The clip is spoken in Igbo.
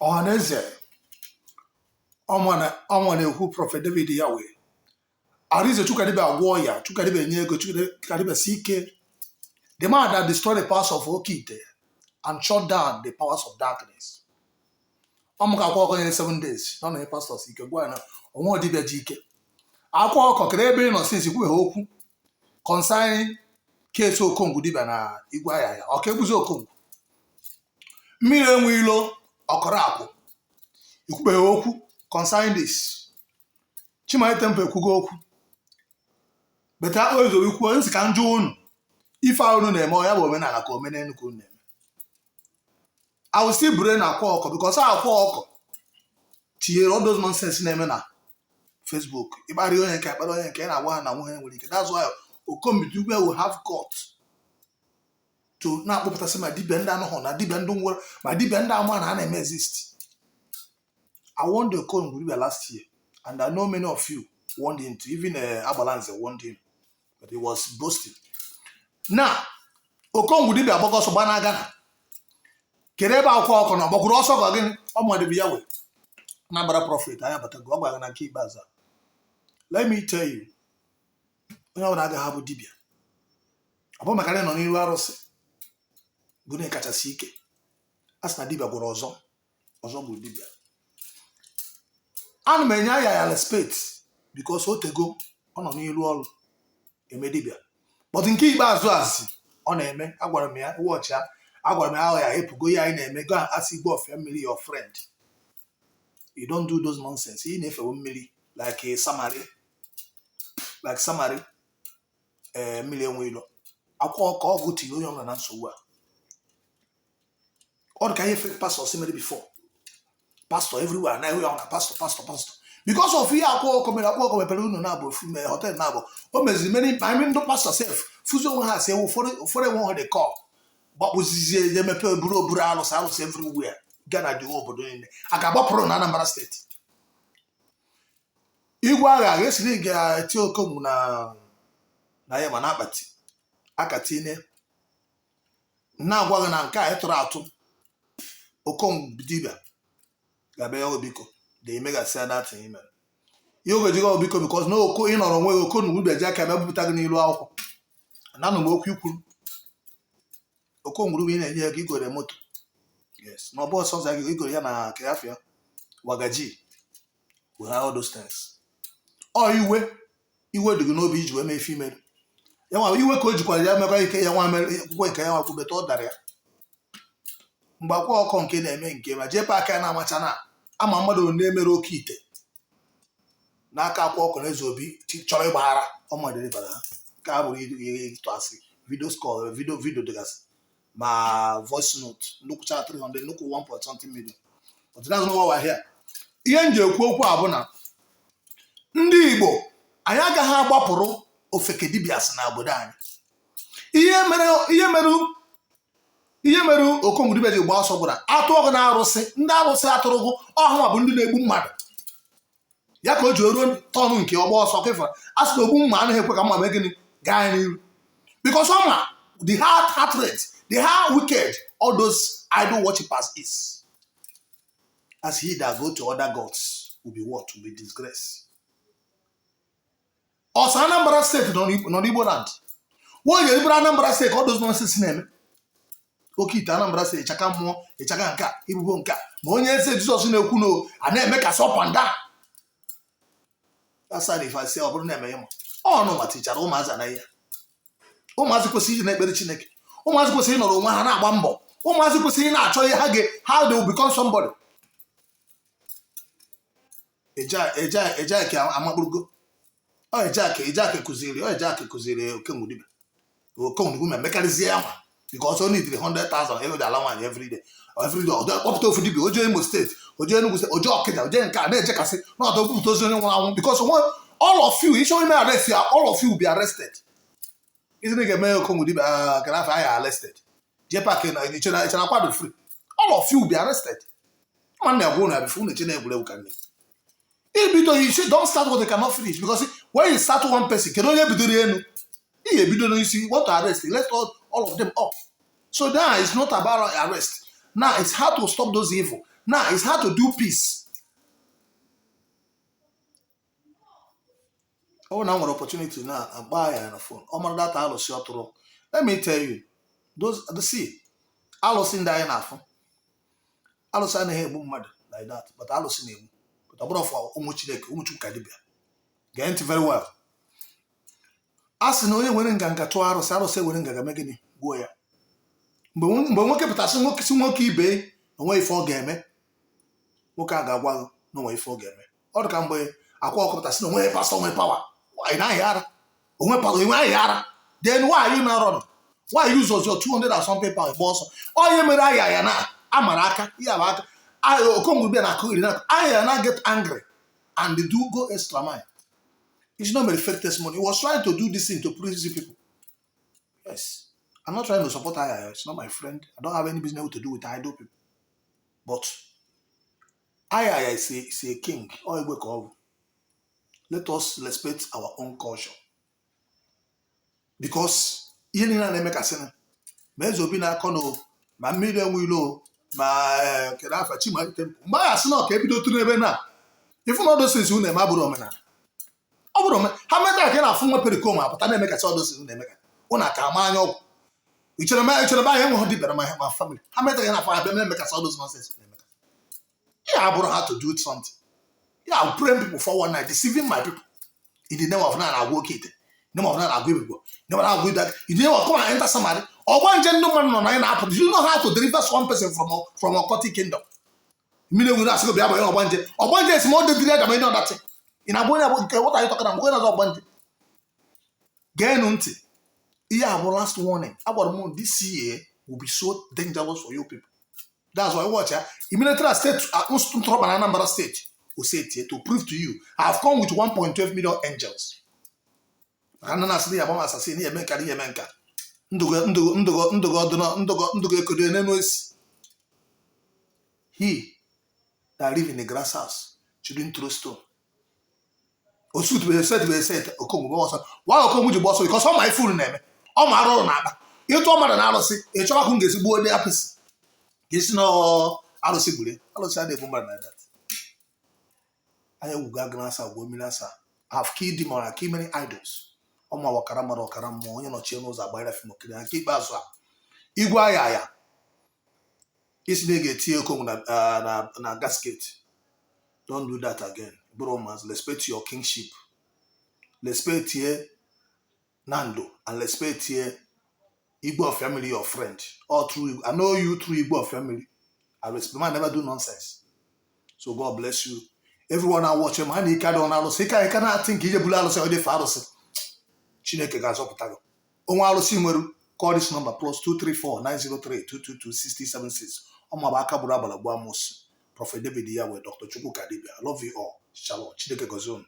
Ọhaneze, ọnwa na-ekwu. Prophet David Yahweh Arize, Chukwudibia agwọ ya, Chukwudibia enye ego, Chukwudibia si ike, the man that destroyed the powers of Okite and shut down the powers of darkness. Ọ mụ ka akwa ọkọ nyere 7 days nọ na pastor si ike gwa ya na onwe dibịa ji ike akwa ọkọ. Kedu ebe ị nọ since kwubeghị okwu concerning case Okongwu dibịa na igwe ahịa ya ọka egbuzi Okongwu mmiri enwe ilo ọkọrọ akwụ? Ikwubeghị okwu concerning this. Chimaye Temple ekwugo okwu beta ozo ikwu nsị ka njụ unu. Ife ahụ unu na-eme, ọ ya bụ omenala ka omenelu ka unu na-eme? I will still blame akwa ọkọ because akwa ọkọ tinyere all those nonsense na-eme na Facebook. Ịkparị onye nke, akparị onye nke ị na-agwa ha na nwe ha nwere ike. That's why Okongwu dibia will have got to na-akpọpụtasị ma dibịa ndị anụghọ na dibịa ndị nwere ma dibịa ndị ama na ha na-eme exist. I warned Okongwu dibia last year, and I know many of you warned him too. Even Agbalanze warned him, but he was boasting. Now Okongwu dibia agbago ọsọ gbana Ghana. Kedu ebe akwa ọkọ na ọgbakwuru ọsọ ka gịnị? Ọ madebe ya wee Anambra prophet anyị abatago. Ọ gwara na nke ikpeazụ a, let me tell you, onye ọbụla agaghị abụ dibịa ọ bụ maka na ị nọ n'iru arụsị bụ na ị kachasị ike. A sị na dibịa gwọrọ ọzọ, ọzọ bụ dibịa. Ana m enye aya ya respect because o tego ọ nọ n'iru ọrụ eme dibịa, but nke ikpeazụ azị ọ na-eme, agwara m ya wọchị ya, agwara m ya ahụ ya epugo ya anyị na-eme. Go and ask Igwe Ọfịa mmiri, your friend. You don't do those nonsense. Ị na-efewe mmiri like a samari, like samari ee mmiri enwe ilo. Akwa ọka ọgụ tinye onye ọbụla na nsogbu a. Ọ dị ka ihe fake pastors mere before. Pastor everywhere na ya na pastor, pastor, pastor, because of ihe akwa ọkọ mere. Akwa ọkọ mepere unu na-abụ ofu mee hotel na-abụ o meziri many, I mean, ndị pastor sef fụzi onwe ha si ewu. Ụfọdụ ụfọdụ enwe ha dị call gbakpụzizie je mepe buru oburu alụsị alụsị everywhere Ghana dị obodo niile a ga-agbapụrụ na Anambra Steeti. Igwe agha ga-esiri ga-eti Okongwu na ya ma na akpati aka tinye na-agwa gị na nke a ịtụrụ atụ. Okongwu dibịa ga-abịa ya biko dị emegasị ya datin ime ihe oge jiga biko because na oko ị nọrọ onwe gị. Okongwu bịa ji aka bịa bupụta gị n'ilu akwụkwọ na anụ m okwu ikwuru. Okongwu ị na-enye ego igore moto, yes, na ọ bụ ọsọ ọzọ gị igore ya na keyafia wagaji. We have all those things. Ọ iwe iwe dị gị n'obi iji wee mee ife imere ya nwa iwe ka o jikwara ya mekwa ike ya nwa mere akwụkwọ nke ya nwa kwubeta ọ dara ya mgbe akwa ọkọ nke na-eme nke ma jee paakị ya na-amacha na ama mmadụ one mere oke ite n'aka akwa ọkọ na eze obi chọrọ ịgbaghara ọmadịrịbara ha. Nke a bụrụ ịtụ asị. Video score, video, video dịgasị ma voice note nnukwu 300 nnukwu 1 point something million, but that's not why we're here. Ihe m ji ekwu okwu a bụ na ndị Igbo anyị agaghị agbapụrụ ofeke dibịa si na obodo anyị. Ihe mere Okongwu dibịa ji gba ọsọ bụ na atụ ọgụ na arụsị, ndị arụsị atụrụ gụ ọhụma bụ ndị na-egbu mmadụ ya ka o ji ruo tọnụ nke ọgba ọsọ kịfa. A sị na ogbu mma anaghị ekwe ka mma mee gịnị gaa n'iru because ọ ma the heart hatred, the how wicked all those idol worshippers is. As he that go to other gods will be what? Will be disgrace. Ọsọ Anambra Steeti nọ n'Igbo land wọ́n yẹ iburu Anambra Steeti ka ọ dozi nonsense na-eme oke ite Anambra Steeti, ịchaka mmụọ, ịchaka nke a, ibubo nke a, ma onye eze Jizọs na-ekwu na a na-eme ka up and down. That's why if I say ọ bụrụ na-eme ịma ọnụ ma tichara ụmụazị anaghị ya. Ụmụazị kwesịrị iji na-ekpere Chineke, ụmụazị kwesịrị ịnọrọ onwe ha na-agba mbọ, ụmụazị kwesịrị ị na-achọ ihe ha ga how they will become somebody. Ejake amakpurugo ọ ejake kụziri Okongwu dibịa. Okongwu dibịa mekarịzie ya nwa because o nidiri 100,000 ego dị ala nwaanyị everyday, everyday ọ kpọpụta ofu dibịa, oje Imo Steeti, oje Enugu Steeti, oje Ọkịja, oje nke a na-ejekasị na ọdọ bupụta ozi onye nwụrụ anwụ because onwe all of you ịchọ ime arrest ya, all of you will be arrested. Isi na ga-eme Okongwu dibịa gara afọ anyị arrested jee paakị na ichere akwado free, all of you will be arrested. Nwanne agwa unu ya before unu eche na egwuregwu ka nne ibido. You say don't start what you cannot finish, because when you start one person, kedu onye bidoro elu ị ga-ebido n'isi? Want to arrest, let all of them up. So now it's not about arrest. Now it's hard to stop those evil. Now it's hard to do peace. Ọ bụrụ na m nwere opportunity na agba ya na phone, ọ mara that alụsị ọ tụrụ. Let me tell you, those the see alụsị ndị anyị na-afụ, alụsị anaghị egbu mmadụ like that, but alụsị na-egbu, but ọ bụrụ for ụmụ Chineke, ụmụ Chukwu ka dibịa. Gee ntị very well. A sị na onye nwere nganga tụọ arụsị, arụsị ewere nganga mee gịnị? Gbuo ya. Mgbe nwoke pụtasị nwoke si nwoke ibe onwe ife ọ ga-eme, nwoke a ga-agwa gị na onwe ife ọ ga-eme. Ọ dị ka mgbe Akwa Ọkụkọ pụtasị na onwe pastor nwe power, ị na-ahị ara onwe power, enwe ahị ara. Then why are you not running? Why you use your 200 and something power gba ọsọ? Onye mere aya ya na amara aka ihe bụ aka Okongwu bịa na akụ iri na aya na get angry and they do go extra mile. It's not a fake testimony. He was trying to do this thing to please the people. Yes, I'm not trying to support Ayaya. It's not my friend. I don't have any business to do with idol people, but Ayaya is a king. Ọ igwe ka ọ bụ. Let us respect our own culture, because ihe niile a na-emekasị ma eze obi na-akọ no ma mmiri enwe ilo ma kedu afa Chima Temple mgbe a asị na ọ ka ebido tụrụ ebe na ifu na ọdosins unu eme abụrụ omenala. Ọ bụrụ ha metara ka ị na-afụ nwa perikom apụta na-emekasị ọdosins unu emeka ụnụ aka ama anya ọgwụ. Ichere ma ichere be anyị enweghị dibịa na ma family ha metara ka ị na-afụ ha bịa na-emekasị ọdosins nonsense na-emeka ihe abụrụ ha to do something. Yeah, praying people for one night, deceiving my people in the name of na na-agwa oke ite, name of na na-agwa ibigbo, name of na-agwa ibe, in the name of come and enter somebody. Ọgba nje ndị mmadụ nọ na anyị na-apụ. Do you know how to deliver one person from occultic kingdom? Mmiri enwere asị gị bịa banye ọgbanje. Ọgbanje is more deadly than any other thing. Ị na-agba onye nke, what are you talking about? Onye na-azọ ọgbanje, geenụ ntị. Ihe a bụ last warning. Agwara m, this year will be so dangerous for you people. That's why watch ya. Immediately state ntọrọkpa na Anambra State Osetie to prove to you I have come with 1.12 million angels. Maka ndị na-asị ya agba m asasị na eme nka na eme nka ndụgo ndụgo ndụgo ndụgo ọdụnọ ndụgo ndụgo ekodo n'elu esi. He that live in the grass house shouldn't throw stone. Osu bụ set bụ set. Okongwu gba ọsọ. Why Okongwu ji gba ọsọ? Because ọ ma ife unu na-eme, ọ ma arụ ọrụ na-akpa ịtụ mmadụ na arụsị. Ị chọrọ ka m ga-esi gbuo ndị apịsị ka esi na arụsị gbure arụsị a na-egbu mmadụ like that. Anya ewugo agụ asaa, gwuo mmiri asaa. I have killed demon, I killed many idols. Ọ ma ọkara mmadụ, ọkara mmụọ. Onye nọchie n'ụzọ agbara fim okiri. Nke ikpeazụ a, igwe aya ya isi na ị ga-etinye Okongwu na gasket. Don't do that again. Bụrụ ụmụazị, respect your kingship, respect ye Nando and respect ye Igwe of family, your friend. All through I know you through Igwe of family. I respect man, never do nonsense. So God bless you, everyone na watch ma na ike adịghị na arụsị ike ike na-atị nke ije bulu arụsị ọ dịfe arụsị. Chineke ga-azọpụta gị. Onwe arụsị nwere, call this number, +234 903 222 6076. Ọma bụ aka gburu agbara gbuo amụsị. Prophet David Yahweh, Dr. Chukwuka Dibia. I love you all. Shalom. Chineke gozie unu.